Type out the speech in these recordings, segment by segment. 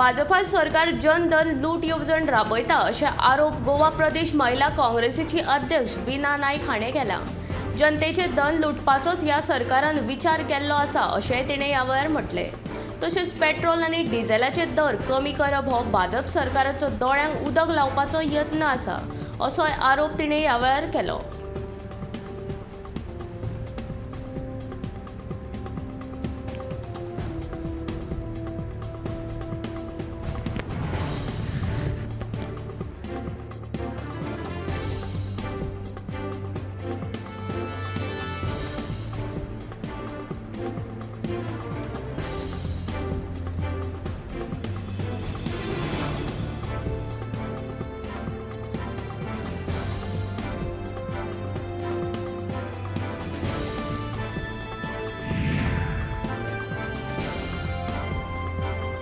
भाजपा सरकार जनधन लूट येवजण राबयता अशे आरोप गोवा प्रदेश महिला काँग्रेसीची अध्यक्ष बीना नायक हाणें केला. जनतेचे धन लुटपाचोच ह्या सरकारान विचार केल्लो आसा अशेंय तिणें ह्या वेळार म्हटलें. तशेंच पेट्रोल आनी डिझेलाचे दर कमी करप हो भाजप सरकाराचो दोळ्यांक उदक लावपाचो यत्न आसा असोय आरोप तिणें ह्या वेळार केलो.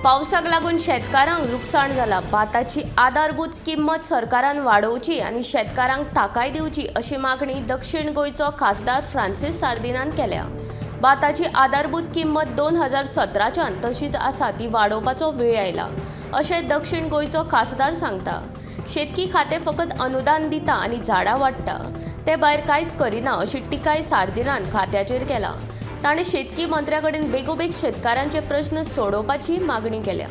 पावसाक लागून शेतकारांक लुकसाण जालां. भाताची आधारभूत किंमत सरकारान वाडोवची आनी शेतकारांक थाकाय दिवची अशी मागणी दक्षिण गोंयचो खासदार फ्रांसीस सार्दिनान केल्या. भाताची आधारभूत किंमत 2017च्यान तशीच आसा ती वाडोवपाचो वेळ आयला अशें दक्षिण गोंयचो खासदार सांगता. शेतकी खातें फकत अनुदान दिता आनी झाडां वाडटा, ते भायर कांयच करिना अशी टिकाय सार्दिनान खात्याचेर केला. ताणें शेतकी मंत्र्या कडेन बेगोबेग शेतकारांचे प्रश्न सोडोवपाची मागणी केल्या.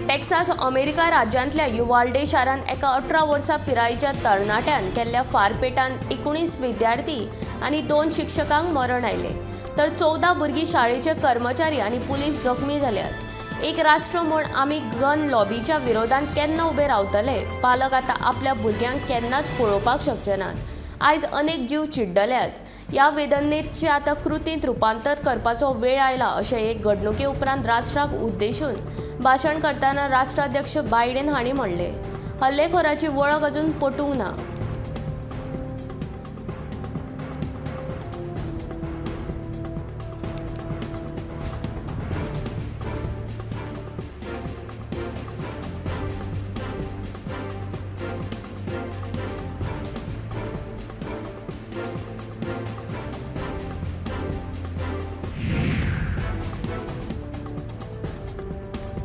टेक्सास अमेरिका राज्यांतल्या युवाल्डे शारांत एका 18 वर्सां पिरायेच्या तरणाट्यान केल्ल्या फारपेटान 19 विद्यार्थी आनी 2 शिक्षकांक मरण आयलें, तर 14 भुरगीं शाळेचे कर्मचारी आनी पुलीस जखमी जाल्यात. एक राष्ट्र म्हूण आमी गन लॉबीच्या विरोधांत केन्ना उबे रावतले? पालक आतां आपल्या भुरग्यांक केन्नाच पळोवपाक शकचे नात. आयज अनेक जीव चिड्डल्यात. ह्या वेदनेचें आतां कृतींत रुपांतर करपाचो वेळ आयला अशें एक घडणुके उपरांत राष्ट्राक उद्देशून भाशण करतना राष्ट्राध्यक्ष बायडेन हांणी म्हणलें. हल्लेखोराची वळख अजून पटूंक ना.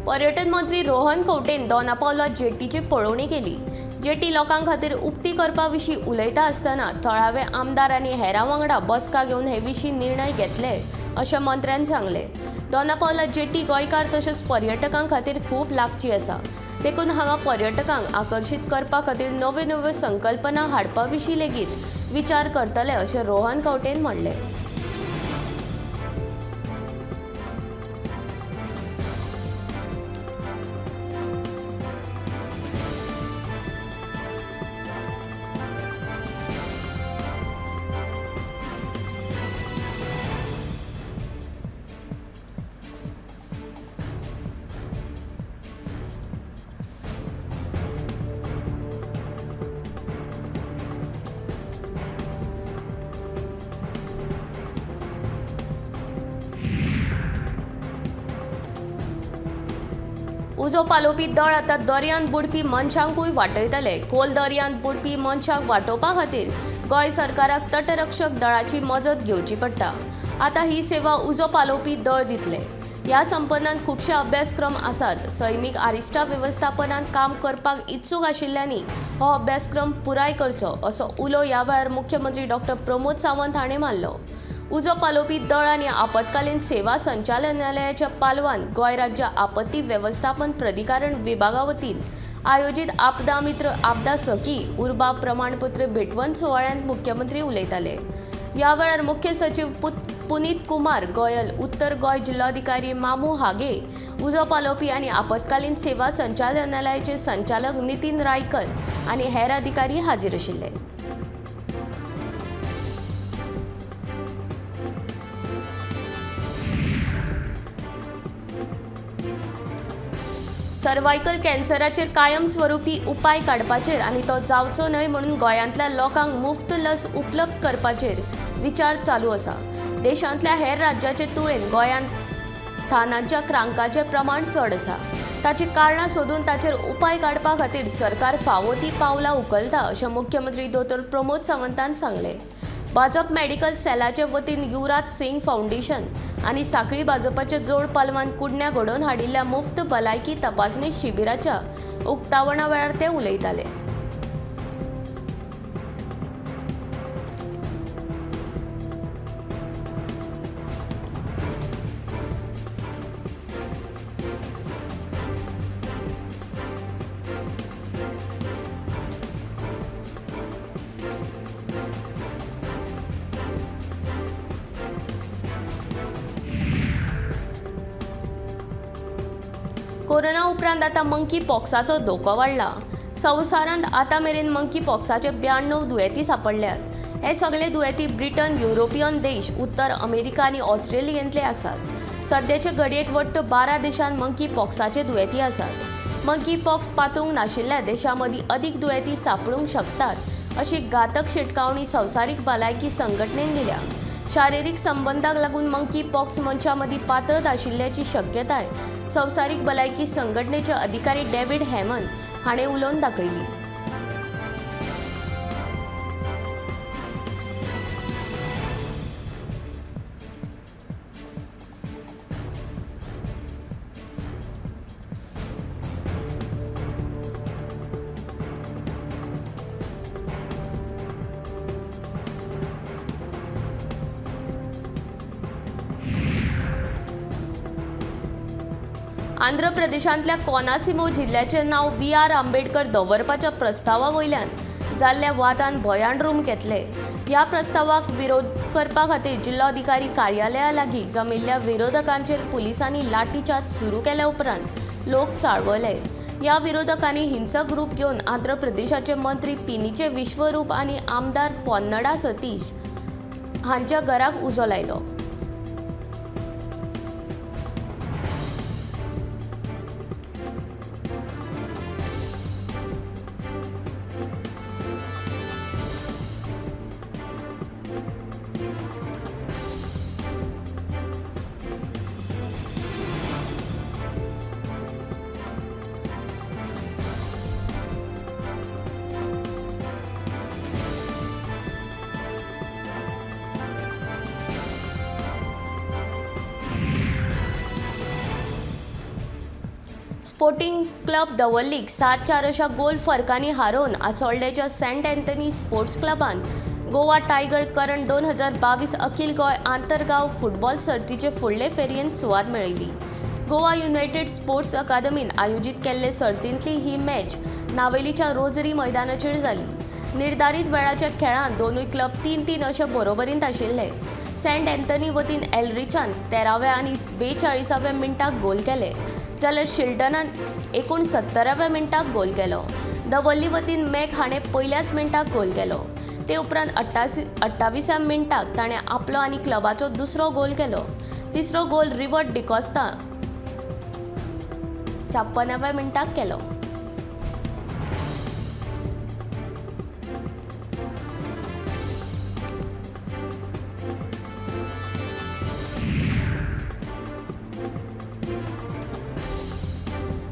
पर्यटन मंत्री रोहन खंवटेन दोनापावला जेटीची पळोवणी केली. जेटी लोकां खातीर उक्ती करपा विशीं उलयता आसतना थळावे आमदार आनी हेरां वांगडा बसका घेवन हे विशीं निर्णय घेतले अशें मंत्र्यान सांगलें. दोनापावला जेटी गोंयकार तशेंच पर्यटकां खातीर खूब लागची आसा, देखून हांगा पर्यटकांक आकर्शीत करपा खातीर नव्यो नव्यो संकल्पना हाडपा विशीं लेगीत विचार करतले अशें रोहन खंवटेन म्हणलें. उजो पालोवपी दळ आतां दर्यांत बुडपी मनशांकूय वाटयतले. खोल दर्यांत बुडपी मनशांक वाटोवपा खातीर गोंय सरकाराक तटरक्षक दळाची मजत घेवची पडटा. आतां ही सेवा उजो पालोवपी दळ दितले. ह्या संपन्नान खुबशे अभ्यासक्रम आसात. सैमीक आरिश्टा वेवस्थापनांत काम करपाक इत्सूक आशिल्ल्यांनी हो अभ्यासक्रम पुराय करचो असो उलो ह्या वेळार मुख्यमंत्री डॉक्टर प्रमोद सावंत हाणें मारलो. उजो पालोवपी दळ आनी आपत्कालीन सेवा संचालनालयाच्या पालवान गोंय राज्य आपत्ती वेवस्थापन प्राधिकरण विभागा वतीन आयोजीत आपदा मित्र आपदा सखी उर्बा प्रमाणपत्र भेटवण सुवाळ्यांत मुख्यमंत्री उलयताले. ह्या वेळार मुख्य सचीव पुनीत कुमार गोयल, उत्तर गोंय जिल्लोधिकारी मामू हागे, उजो पालोवपी आनी आपत्कालीन सेवा संचालनालयाचे संचालक नितीन रायकर आनी हेर अधिकारी हाजीर आशिल्ले. सर्वायकल कॅन्सराचेर कायमस्वरूपी उपाय काडपाचेर आनी तो जावचो न्हय म्हणून गोंयांतल्या लोकांक मुफ्त लस उपलब्ध करपाचेर विचार चालू आसा. देशांतल्या हेर राज्याचे तुळेन गोंयांत थानांच्या क्रांकाचें प्रमाण चड आसा. ताची कारणां सोदून ताचेर उपाय काडपा खातीर सरकार फावो ती पावलां उखलता अशें मुख्यमंत्री दोतोर प्रमोद सावंतान सांगलें. भाजप मेडिकल सेलाचे वतीन युवराज सिंग फावंडेशन आनी सांखळी भाजपाचे जोड पालवान कुडण्या घडोवन हाडिल्ल्या मुफ्त भलायकी तपासणी शिबिराच्या उक्तावणा वेळार ते उलयताले. कोरोना उपरांत आतां मंकी पॉक्साचो धोको वाडला. संवसारांत आतां मेरेन मंकी पॉक्साचे 92 दुयेंती सांपडल्यात. हे सगळे दुयेंती ब्रिटन, युरोपियन देश, उत्तर अमेरिका आनी ऑस्ट्रेलियेंतले आसात. सद्याचे घडयेक वट्ट 12 देशांत मंकी पॉक्साचे दुयेंती आसात. मंकी पॉक्स पातळूंक नाशिल्ल्या देशां मदीं अदीक दुयेंती सांपडूंक शकतात अशी घातक शिटकावणी संवसारीक भलायकी संघटनेन दिल्या. शारिरीक संबंदाक लागून मंकी पॉक्स मनशां मदीं पातळत आशिल्ल्याची शक्यताय संवसारीक भलायकी संघटनेचे अधिकारी डेव्हिड हॅमन हाणें उलोवन दाखयली. आंध्र प्रदेशांतल्या कोनासिमो जिल्ल्याचें नांव बी.आर. आंबेडकर दवरपाच्या प्रस्तावा वयल्यान जाल्ल्या वादान भयाण रूप घेतलें. ह्या प्रस्तावाक विरोध करपा खातीर जिल्लोधिकारी कार्यालया लागीं जमिल्ल्या विरोधकांचेर पुलिसांनी लाठीचार्ज सुरू केल्या उपरांत लोक चाळवले. ह्या विरोधकांनी हिंसक रूप घेवन आंध्र प्रदेशाचे मंत्री पिनीचे विश्वरूप आनी आमदार पोन्नडा सतीश हांच्या घराक उजो लायलो. स्पोर्टिंग क्लब दवर्लीक 7-4 अशा गोल फरकांनी हारोवन आसोळ्ळेच्या सेंट अँथनी स्पोर्ट्स क्लबान गोवा टायगर करंड 2022 अखिल गोंय आंतरगांव फुटबॉल सर्तीचे फुडले फेरयेंत सुवात मेळयली. गोवा युनायटेड स्पोर्ट्स अकादमीन आयोजीत केल्ले सर्तींतली ही मॅच नावेलीच्या रोजरी मैदानाचेर जाली. निर्धारीत वेळाच्या खेळांत दोनूय क्लब 3-3 अशे बरोबरींत आशिल्ले. सेंट अँथनी वतीन एलरिचान 13व्या आनी 42व्या मिनटाक गोल केले, जाल्यार शिल्टनान 69व्या मिनटाक गोल केलो. दवर्ली वतीन मॅक हाणें पयल्याच मिनटाक गोल केलो. ते उपरांत 28व्या मिनटाक ताणें आपलो आनी क्लबाचो दुसरो गोल केलो. तिसरो गोल रिवर्ट डिकॉस्ता 56व्या मिनटाक केलो.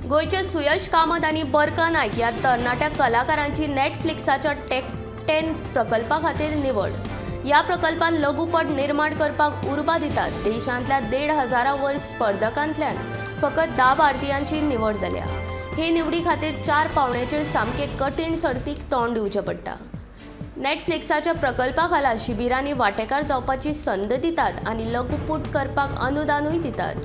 गोंयचे सुयश कामत आनी बरका नायक ह्या तरणाट्या कलाकारांची नेटफ्लिक्साच्या टेक 10 प्रकल्पा खातीर निवड. ह्या प्रकल्पान लघुपट निर्माण करपाक उर्बा दितात. देशांतल्या 1500 वयर स्पर्धकांतल्यान फकत 10 भारतीयांची निवड जाल्या. हे निवडी खातीर 4 पावण्याचेर सामके कठीण सर्तीक तोंड दिवचें पडटा. नेटफ्लिक्साच्या प्रकल्पा खाला शिबिरांनी वांटेकार जावपाची संद दितात आनी लघुपट करपाक अनुदानूय दितात.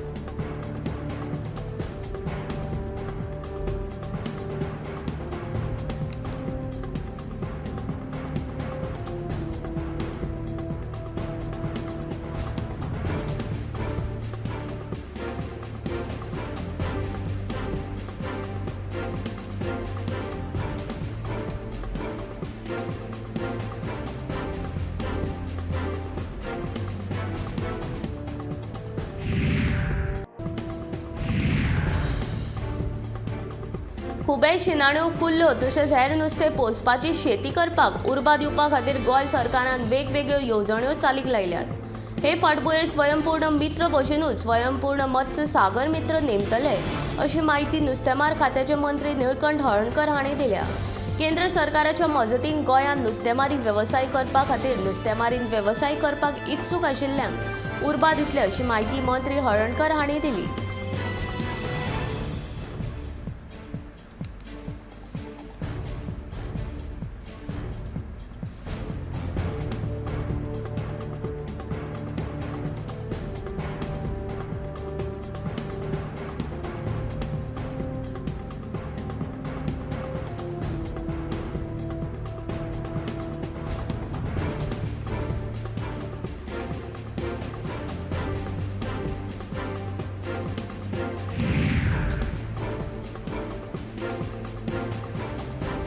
खुबे, शिनाण्यो, कुल्ल्यो तशेंच हेर नुस्तें पोसपाची शेती करपाक उर्बा दिवपा खातीर गोंय सरकारान वेगवेगळ्यो येवजण्यो चालीक लायल्यात. हे फाटभुंयेर स्वयंपूर्ण मित्र भशेनूच स्वयंपूर्ण मत्स्य सागर मित्र नेमतले अशी म्हायती नुस्तेमार खात्याचे मंत्री निळकंठ हळर्णकर हांणी दिल्या. केंद्र सरकाराच्या मजतीन गोंयांत नुस्तेमारी वेवसाय करपा खातीर नुस्तेमारीन वेवसाय करपाक इत्सूक आशिल्ल्यांक उर्बा दितले अशी म्हायती मंत्री हळर्णकर हांणी दिली.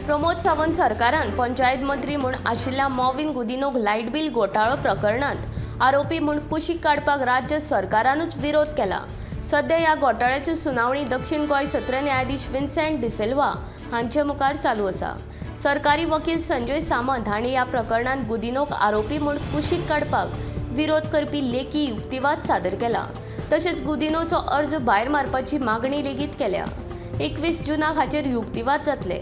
प्रमोद सावंत सरकारान पंचायत मंत्री म्हूण आशिल्ल्या मॉविन गुदिनोक लायट बील घोटाळो प्रकरणांत आरोपी म्हूण कुशीक काडपाक राज्य सरकारानूच विरोध केला. सध्या ह्या घोटाळ्याची सुनावणी दक्षिण गोंय सत्र न्यायाधीश विन्सेंट डिसिल्वा हांचे मुखार चालू आसा. सरकारी वकील संजय सामंत हांणी ह्या प्रकरणांत गुदिनोक आरोपी म्हूण कुशीक काडपाक विरोध करपी लेखी युक्तिवाद सादर केला. तशेंच गुदिनोचो अर्ज भायर मारपाची मागणी लेगीत केल्या. 21 जूनाक हाचेर युक्तिवाद जातले.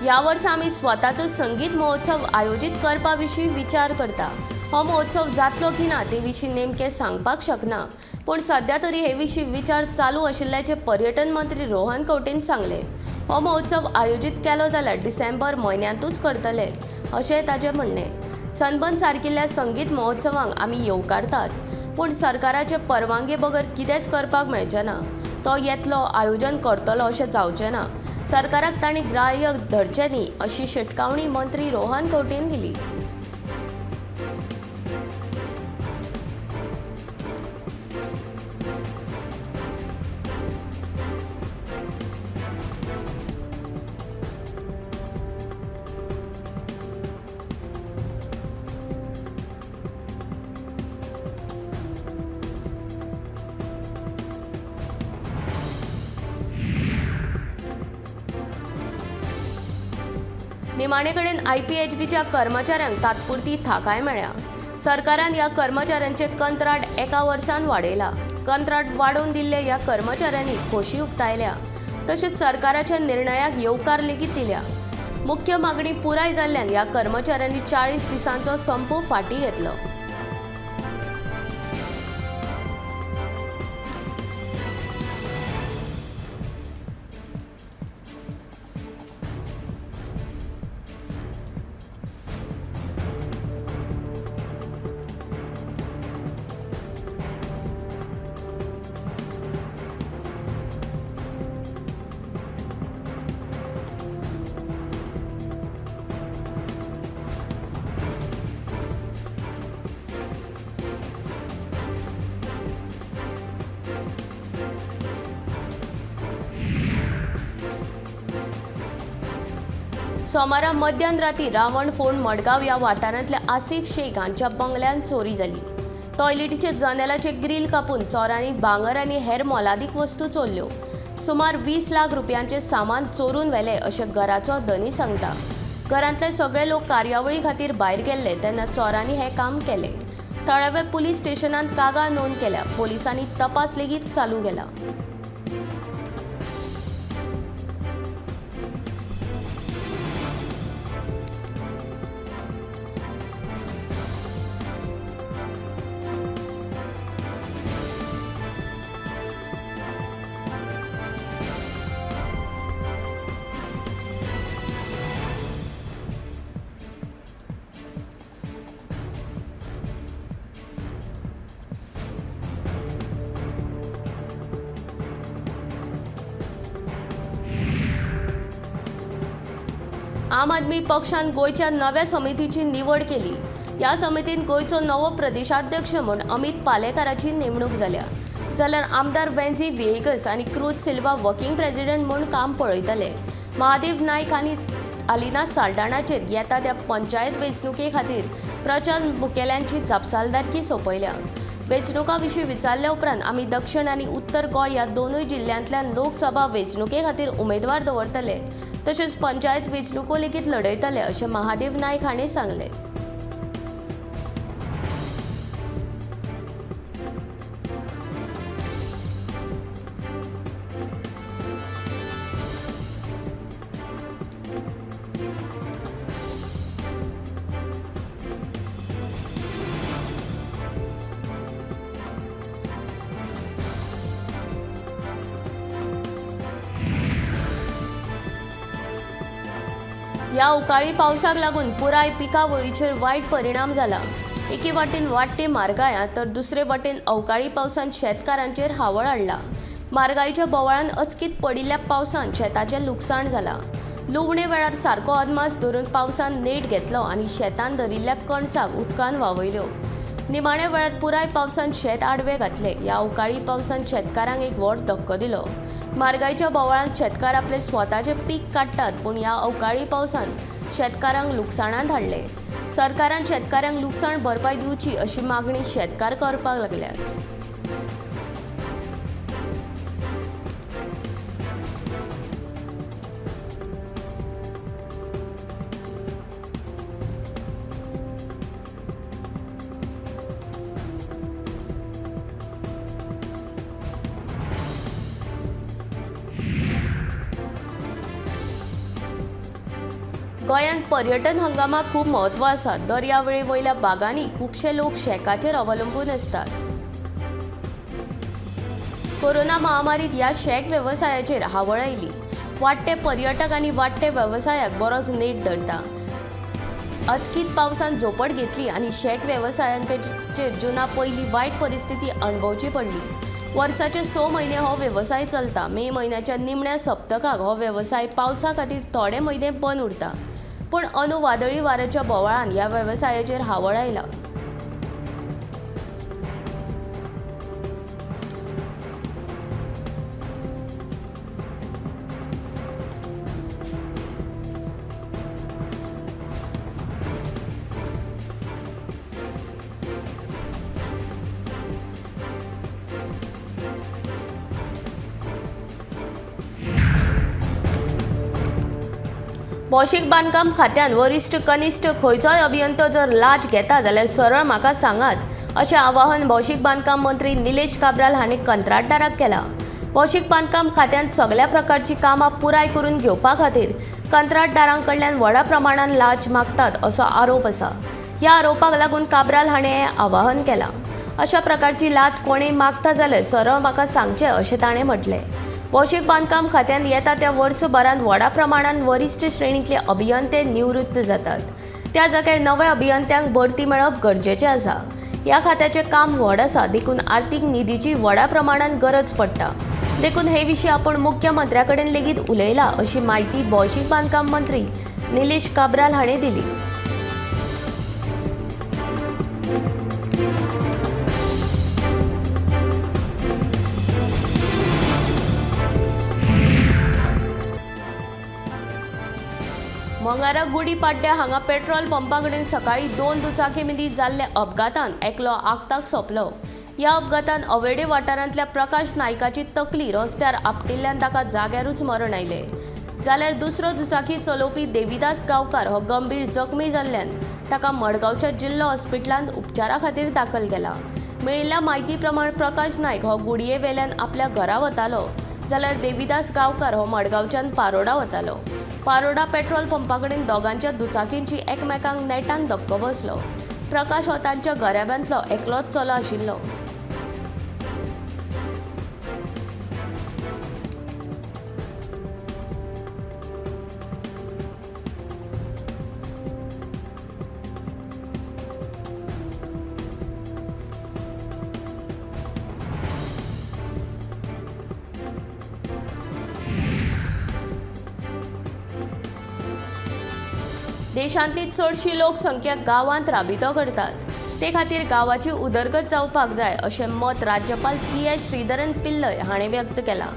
ह्या वर्सा आमी स्वताचो संगीत महोत्सव आयोजीत करपा विशीं विचार करता. हो महोत्सव जातलो की ना ते विशीं नेमकें सांगपाक शकना, पूण सध्या तरी हे विशीं विचार चालू आशिल्ल्याचें पर्यटन मंत्री रोहन खंवटेन सांगलें. हो महोत्सव आयोजीत केलो जाल्यार डिसेंबर म्हयन्यांतूच करतले अशें ताचें म्हणणें. सनबर्न सारकिल्ल्या संगीत महोत्सवांक आमी येवकारतात, पूण सरकाराचे परवानगे बगर कितेंच करपाक मेळचें ना. तो येतलो, आयोजन करतलो अशें जावचें ना. सरकाराक तांणी ग्राह्य धरचें न्ही अशी शिटकावणी मंत्री रोहन खंवटेन दिली. निमाणे कडेन आयपीएचबीच्या कर्मचाऱ्यांक तात्पुरती थाकाय मेळ्ळ्या. सरकारान ह्या कर्मचाऱ्यांचे कंत्राट एका वर्सान वाडयला. कंत्राट वाडोवन दिल्ले ह्या कर्मचाऱ्यांनी खोशी उक्तायल्या. तशेंच सरकाराच्या निर्णयाक येवकार लेगीत दिल्या. मुख्य मागणी पुराय जाल्ल्यान ह्या कर्मचाऱ्यांनी 40 दिसांचो संप फाटीं घेतलो. सोमारा मध्यान राती रावण फोंड मडगांव ह्या वाठारांतल्या आसिफ शेख हांच्या बंगल्यांत चोरी जाली. टॉयलेटीचे जनेलाचे ग्रील कापून चोरांनी भांगर आनी हेर मोलादीक वस्तू चोरल्यो. सुमार 20 लाख रुपयांचे सामान चोरून व्हेलें अशें घराचो धनी सांगता. घरांतले सगळे लोक कार्यावळी खातीर भायर गेल्ले तेन्ना चोरांनी हें काम केलें. थळाव्या पुलीस स्टेशनांत कागाळ नोंद केल्या. पोलिसांनी तपास लेगीत चालू केला. आम आदमी पक्षान गोंयच्या नव्या समितीची निवड केली. ह्या समितीन गोंयचो नवो प्रदेशाध्यक्ष म्हूण अमित पालेकाराची नेमणूक जाल्या, जाल्यार आमदार वेन्झी व्हिएगस आनी क्रूज सिल्वा वर्किंग प्रेसिडेंट म्हूण काम पळयतले. महादेव नायक आनी आलिना साल्डाणाचेर येता त्या पंचायत वेंचणुके खातीर प्रचार मुखेल्यांची जापसालदारकी सोंपयल्या. वेंचणुकां विशीं विचारल्या उपरांत आमी दक्षिण आनी उत्तर गोंय ह्या दोनूय जिल्ल्यांतल्यान लोकसभा वेंचणुके खातीर उमेदवार दवरतले, तशेंच पंचायत वेंचणुको लेगीत लढयतले अशें महादेव नायक हांणी सांगलें. ह्या अवकाळी पावसाक लागून पुराय पिकावळीचेर वायट परिणाम जाला. एके वाटेन वाडटे म्हारगाय तर दुसरे वाटेन अवकाळी पावसान शेतकारांचेर हावळ हाडला. म्हारगायेच्या बोवाळान अचकीत पडिल्ल्या पावसान शेताचें लुकसाण जाला. लुवणे वेळार सारको अदमास धरून पावसान नेट घेतलो आनी शेतान धरिल्ल्या कणसाक उदकान व्हांवयल्यो. निमाण्या वेळार पुराय पावसान शेत आडवे घातले. ह्या अवकाळी पावसान शेतकारांक एक व्हड धक्को दिलो. म्हारगायेच्या बोवाळांत शेतकार आपले स्वताचे पीक काडटात, पूण ह्या अवकाळी पावसान शेतकारांक लुकसाणांत हाडले. सरकारान शेतकारांक लुकसाण भरपाय दिवची अशी मागणी शेतकार करपाक लागल्यात. गोंयांत पर्यटन हंगामाक खूब म्हत्व आसा. दर्यावेळे वयल्या बागांनी खुबशे लोक शॅकाचेर अवलंबून आसतात. कोरोना महामारीत ह्या शॅक वेवसायाचेर हावळ आयली. वाडटे पर्यटक आनी वाडटे वेवसायाक बरोच नेट धरता. अचकीत पावसान झोपट घेतली आनी शॅक वेवसायांचेर जुना पयली वायट परिस्थिती अणभवची पडली. वर्साचे 6 म्हयने हो वेवसाय चलता. मे म्हयन्याच्या निमण्या सप्तकाक हो वेवसाय पावसा खातीर थोडे म्हयने बंद उरता, पूण अंदू वादळी वाऱ्याच्या बोवाळान ह्या वेवसायाचेर हावळ आयला. भौशीक बांदकाम खात्यान वरिश्ठ कनिश्ठ खंयचोय अभियंतो जर लाच घेता जाल्यार सरळ म्हाका सांगात अशें आवाहन भौशीक बांदकाम मंत्री निलेश काब्राल हांणी कंत्राटदाराक केलां. भौशीक बांदकाम खात्यान सगळ्या प्रकारची कामां पुराय करून घेवपा खातीर कंत्राटदारां कडल्यान व्हडा प्रमाणान लाच मागतात असो आरोप आसा. ह्या आरोपाक लागून काब्राल हाणें हें आवाहन केलां. अशा प्रकारची लाच कोणें मागता जाल्यार सरळ म्हाका सांगचें अशें ताणें म्हटलें. भौशीक बांदकाम खात्यान येता त्या वर्सभरांत व्हडा प्रमाणान वरिश्ठ श्रेणींतले अभियंते निवृत्त जातात. त्या जाग्यार नव्या अभियंत्यांक बढती मेळप गरजेचें आसा. ह्या खात्याचें काम व्हड आसा, देखून आर्थीक निधीची व्हडा प्रमाणान गरज पडटा. देखून हे विशीं आपूण मुख्यमंत्र्या कडेन लेगीत उलयला अशी म्हायती भौशीक बांदकाम मंत्री निलेश काब्राल हांणी दिली. मंगळारा गुडीपाड्ड्या हांगा पेट्रोल पंपा कडेन सकाळी 2 दुचाकी मदीं जाल्ल्या अपघातान एकलो आगताक सोंपलो. ह्या अपघातान अवेडे वाठारांतल्या प्रकाश नायकाची तकली रस्त्यार आपटिल्ल्यान ताका जाग्यारूच मरण आयलें. जाल्यार दुसरो दुचाकी चलोवपी देविदास गांवकार हो गंभीर जखमी जाल्ल्यान ताका मडगांवच्या जिल्लो हॉस्पिटलांत उपचारा खातीर दाखल केला. मेळिल्ल्या म्हायती प्रमाण प्रकाश नायक हो गुडये वेल्यान आपल्या घरा वतालो, जाल्यार देविदास गांवकार हो मडगांवच्यान पारोडा वतालो. पारोडा पेट्रोल पंपा कडेन दोगांच्या दुचाकींची एकमेकांक नेटान धक्को बसलो. प्रकाश हो तांच्या घराब्यांतलो एकलोच चलो आशिल्लो. देशांतली चडशी लोकसंख्या गांवांत राबितो करतात, ते खातीर गांवाची उदरगत जावपाक जाय अशें मत राज्यपाल पी.एस. श्रीधरन पिल्लय हांणी व्यक्त केलां.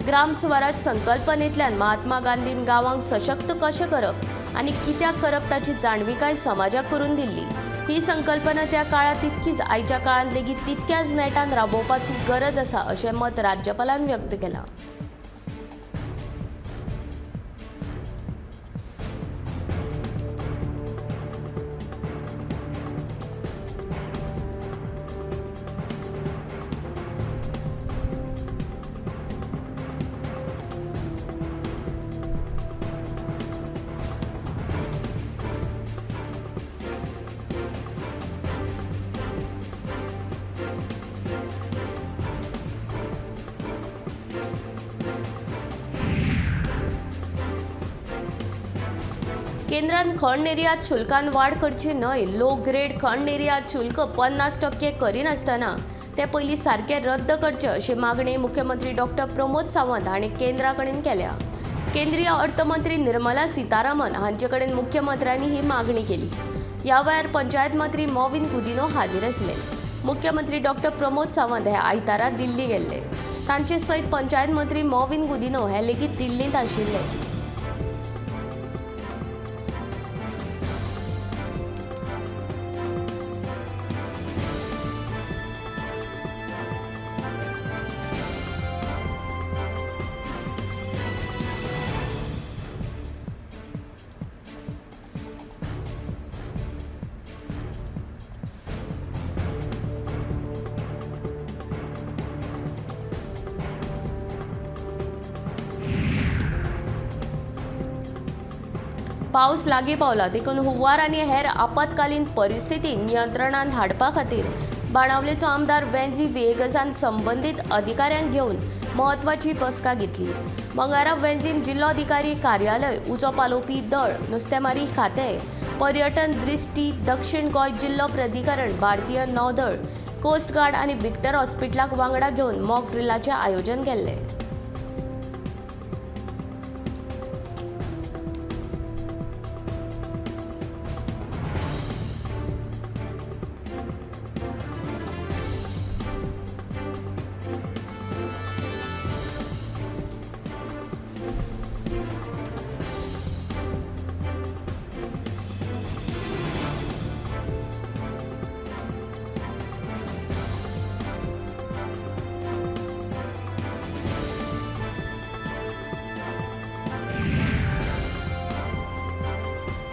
ग्राम स्वराज संकल्पनेंतल्यान महात्मा गांधीन गांवांक सशक्त कशें करप आनी कित्याक करप ताची जाणविकाय समाजाक करून दिल्ली. ही संकल्पना त्या काळांत तितकीच आयच्या काळांत लेगीत तितक्याच नेटान राबोवपाची गरज आसा अशें मत राज्यपालान व्यक्त केलां. केंद्रान खण निर्यात शुल्कान वाड करची न्हय. लो ग्रेड खण निर्यात शुल्क 50% करिनासतना ते पयलीं सारकें रद्द करचें अशी मागणी मुख्यमंत्री डॉक्टर प्रमोद सावंत हांणी केंद्रा कडेन केल्या. केंद्रीय अर्थमंत्री निर्मला सीतारामन हांचे कडेन मुख्यमंत्र्यांनी ही मागणी केली. ह्या वेळार पंचायत मंत्री मॉविन गुदिन्हो हाजीर आसले. मुख्यमंत्री डॉक्टर प्रमोद सावंत हे आयतारा दिल्ली गेल्ले. तांचे सयत पंचायत मंत्री मॉविन गुदिन्हो हे लेगीत दिल्लींत आशिल्ले. पावस लागीं पावला देखून हुंवार आनी हेर आपत्कालीन परिस्थिती नियंत्रणांत हाडपा खातीर बाणावलेचो आमदार वेंझी व्हिएगसान संबंदीत अधिकाऱ्यांक घेवन म्हत्वाची बसका घेतली. मंगळारा वेंझीन जिल्लोधिकारी कार्यालय, उजो पालोवपी दळ, नुस्तेमारी खातें, पर्यटन दृश्टी, दक्षिण गोंय जिल्लो प्राधिकरण, भारतीय नौदळ, कोस्ट गार्ड आनी विक्टर हॉस्पिटलाक वांगडा घेवन मॉक ड्रिलाचें आयोजन केल्लें.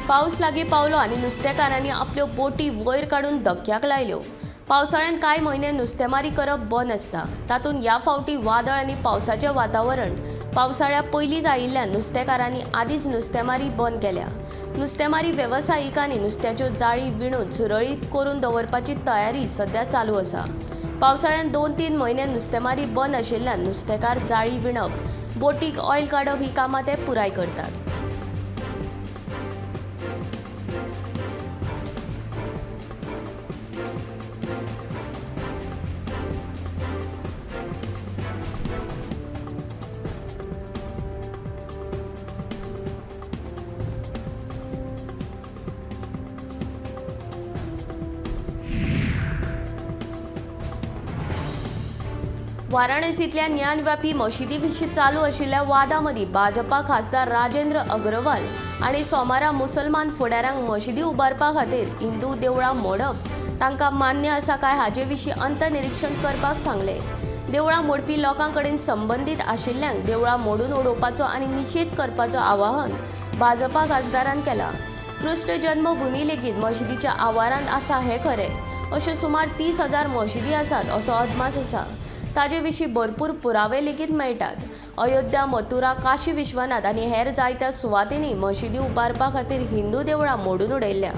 पावस लागीं पावलो आनी नुस्तेकारांनी आपल्यो बोटी वयर काडून धक्क्याक लायल्यो. पावसाळ्यांत कांय म्हयने नुस्तेमारी करप बंद आसता. तातूंत ह्या फावटी वादळ आनी पावसाचें वातावरण पावसाळ्या पयलींच आयिल्ल्यान नुस्तेकारांनी आदींच नुस्तेमारी बंद केल्या. नुस्तेमारी वेवसायिकांनी नुस्त्याच्यो जाळी विणून सुरळीत करून दवरपाची तयारी सध्या चालू आसा. पावसाळ्यांत 2-3 म्हयने नुस्तेमारी बंद आशिल्ल्यान नुस्तेकार जाळी विणप, बोटीक ऑयल काडप ही कामां ते पुराय करतात. वाराणसींतल्या ज्ञानव्यापी मशिदी विशीं चालू आशिल्ल्या वादा मदीं भाजपा खासदार राजेंद्र अग्रवाल आनी सोमारा मुसलमान फुडाऱ्यांक मशिदी उबारपा खातीर हिंदू देवळां मोडप तांकां मान्य आसा काय हाचे विशीं अंतनिरिक्षण करपाक सांगलें. देवळां मोडपी लोकां कडेन संबंदीत आशिल्ल्यांक देवळां मोडून उडोवपाचो आनी निशेध करपाचो आवाहन भाजपा खासदारान केलां. कृष्ण जन्मभूमी लेगीत मशिदीच्या आवारांत आसा हें खरें. अश्यो सुमार 30,000 मशिदी आसात असो अदमास आसा. ताजे विशीं भरपूर पुरावे लेगीत मेळटात. अयोध्या, मथुरा, काशी विश्वनाथ आनी हेर जायत्या सुवातींनी मशिदी उबारपा खातीर हिंदू देवळां मोडून उडयल्या.